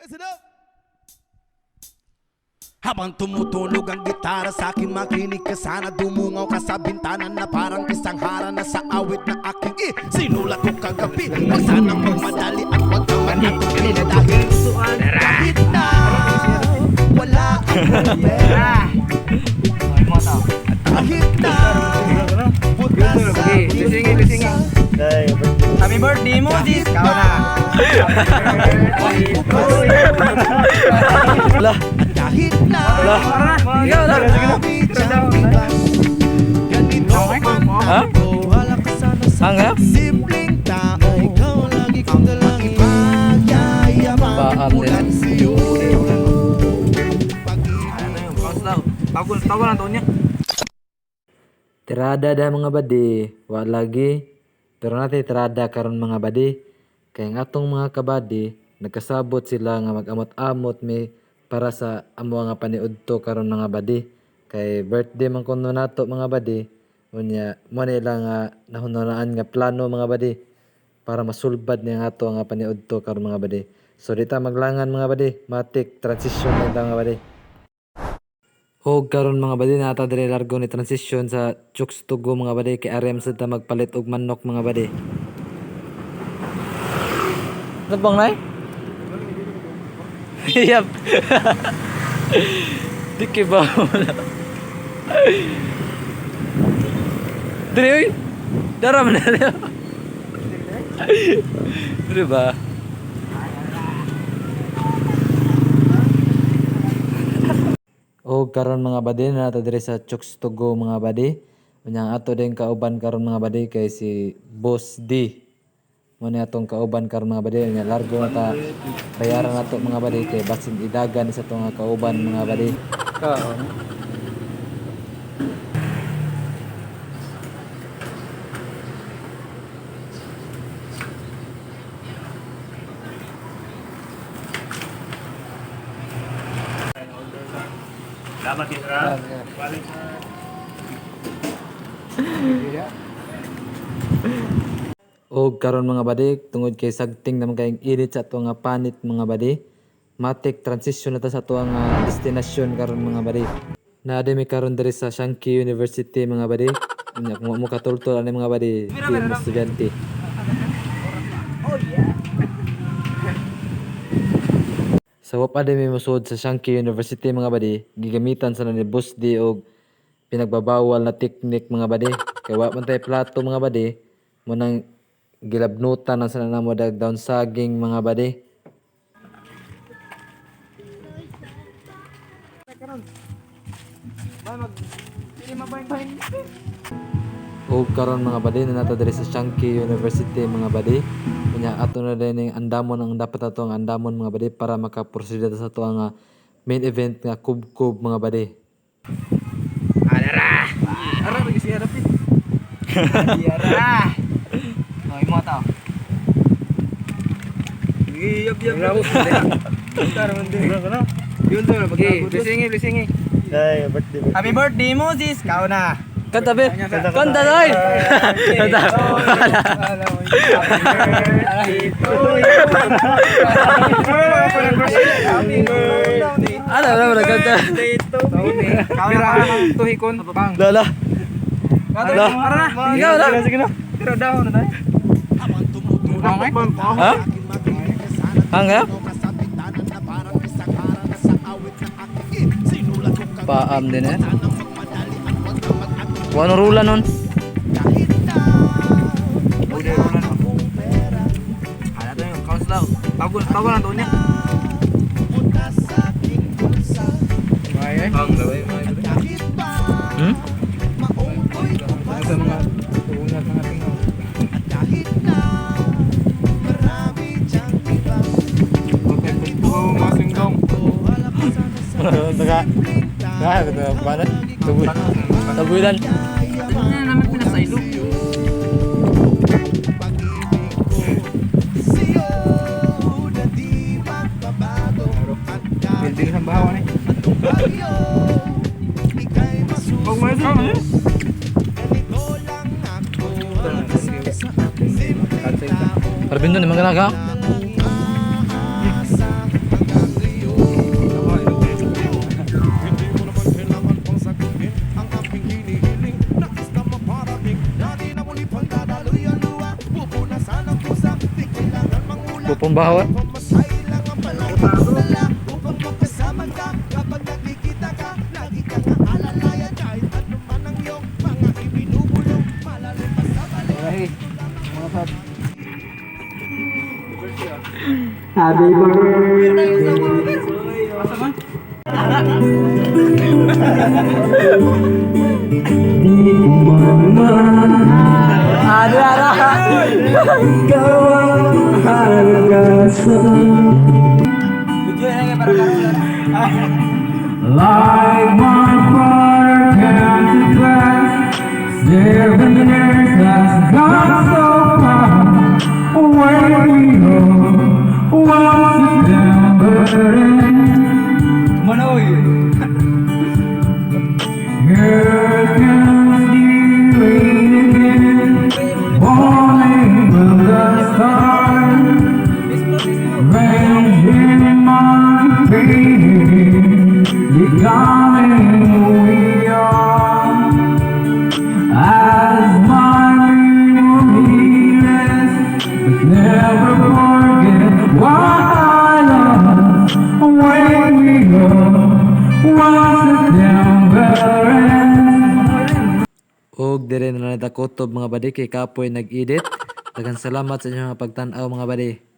Listen up! Habang tumutunog ang gitara sa akin, makinig ka sana. Dumungaw ka sa bintana na parang isang harana sa awit na aking sinulat ko kagabi. Huwag sanang magmadali at huwag kang mag-atubili dahil kahit na wala akong pera, kahit na butas sa aking bulsa, Happy birthday mo, kahit sis! Ikaw na! na kahit na Ikaw na! marami diyang iba, ganito man ako, wala ka sana sa Hangap? simpleng tao. Ikaw ang lagi kong dalangin. Ipagyayabang Paam din. ulan sa'yo. Ano yun? Bounce daw. Bago, tawa lang taon niya. Tirada da mga badi, wa lagi. Pero natin tirada karon mga badi. Kay ang atong mga kabady, nagkasabot sila nga mag-amot-amot mi para sa amo nga paniudto karon mga badi. Kay birthday man kuno nato mga badi. Unya mo nila nga nahununaan nga plano mga badi para masulbad niya ang ato nga paniudto karon mga badi. So di ta maglangan mga badi, matik transition na ta mga badi. Og karon mga badi nata diri largo ni transition sa Chooks to Go mga badi kay RM sa ta magpalit og manok mga badi. Ano bang nay? Yep. Di kay ba wala. Diri oy. Dara man na. Diri ba? O karon mga badi na nato diri sa Chooks to Go mga badi. Unya ang ato din kauban karon mga badi kay si Boss D. Mo ni atong kauban karon mga badi, unya largo na ta bayaran nato mga badi kay basin idagan sa atong nga kauban mga badi. Og karon mga badi tungod kay sagting naman kayong init sa ato nga panit mga badi. Matik transition na ta sa ato nga destinasyon karon mga badi. Naa mi karon diri sa Shanky University mga badi. Unya kung wa mo katultol ani mga badi, di mo estudyante. Sa wa pa mi mosuod sa Shanky University mga badi, gigamitan sa ni Boss D og pinagbabawal na teknik mga badi. Kay wa man tay plato mga badi, mo nang gilabnutan ang sana namo dag down saging mga badi. Og karon mga badi na nata diri sa Shanky University mga badi. Unya ato na din ning andamon ang dapat ato ang andamon mga badi para makaproceed ta sa ato ang main event nga kubkob mga badi. Ara! Ara, lagi siya rapid. Ara! Oh, imo tao. Yap, yap, yap. Okay, blessing, blessing. Happy birthday mo, sis. Ikaw na. Kanta be. Kanta dai. Kanta. Happy birthday. Ano ano kanta. Ikaw na tuhikon. Bang. Lala. Ara na. Ikaw na. Pero daw na tayo. Habang tumutunog ang Ha? aking makinig ka sana. Hangap? Dumungaw ka sa bintana na parang isang harana sa awit na aking sinulat ko kagabi. Paam din eh. Huwag sanang magmadali at huwag kang mag-atubili. Wano rula nun? Kahit na wala akong pera, Ala to yung counts daw. Bago bago lang taon niya. butas sa aking bulsa. Ang laway At kahit pa Hmm? maungkoy ko pa sa mga unat mga tingaw. At kahit na marami diyang iba, Oh, mga singgong. wala ka sana sa Naka. simpleng tao. Naka paano? Tabuy. Tabuyan. Ano na naman pinasaylo? Pag-ibig ko sa'yo na di magbabago. At kahit Building sa bahaw ni. anong bagyo, ika'y Huwag mo masusunod. Ganito lang ako, wala ka sana sa simpleng tao. Parbindo ni mga naga. Aasa hanggang Gwapong bawat. Pamasahe lang ang palaging dala upang magkasama ka. Kapag nakikita ka, lagi kang aalalayan. Kahit ano man ang iyong mga ibinubulong, malalim pa sa balik. Happy birthday. Ano, ano? Video na nga para karoon. Like my father came to class, 7 years has gone so far. Where we go, once September ends. Manoy. Here comes the rain again, falling will the stars. Ranging my pain, becoming who we are. As my memory rests, but never forget what I lost when we go. Once September ends. Og dire na lang kutob, mga badi, kay kapoy nag-edit. Daghang salamat sa inyong mga pagtan-aw, mga badi.